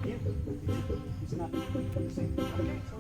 Here, it's not the same. Okay, so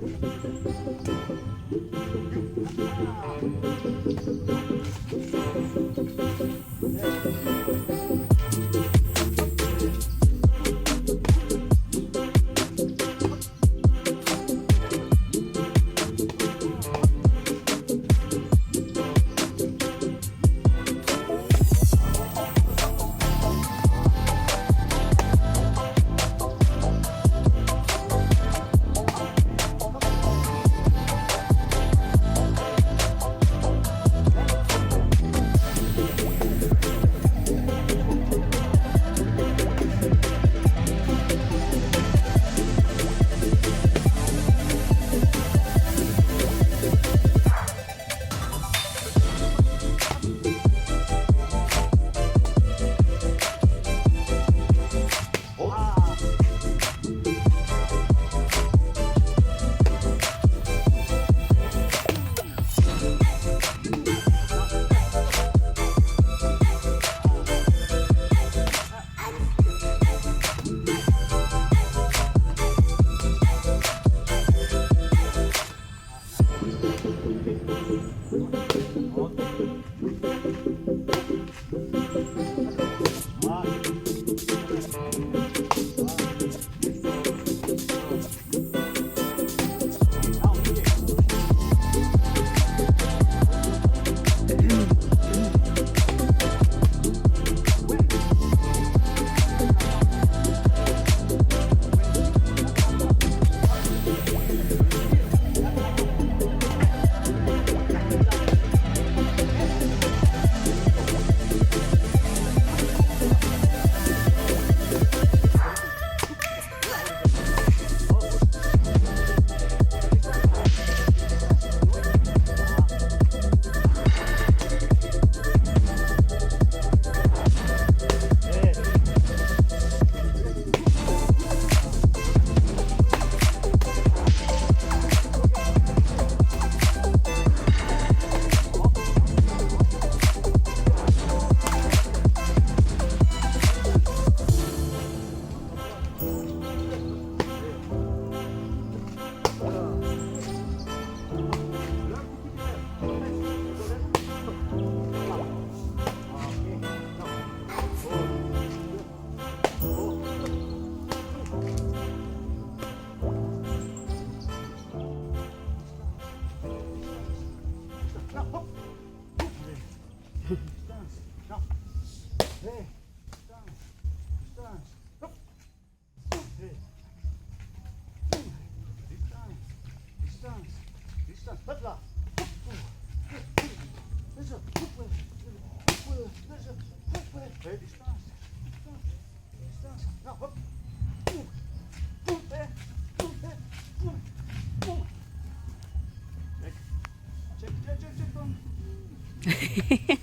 Distance. Now. Hey. Distance. Distance. Hop. Hey. Distance. Distance. Distance. Hop. Hey, distance. Distance. Distance. Now, hop. Boom. Boom. Hey. Boom. Hey. Boom. Boom. Check. Check, check, check, check. Boom.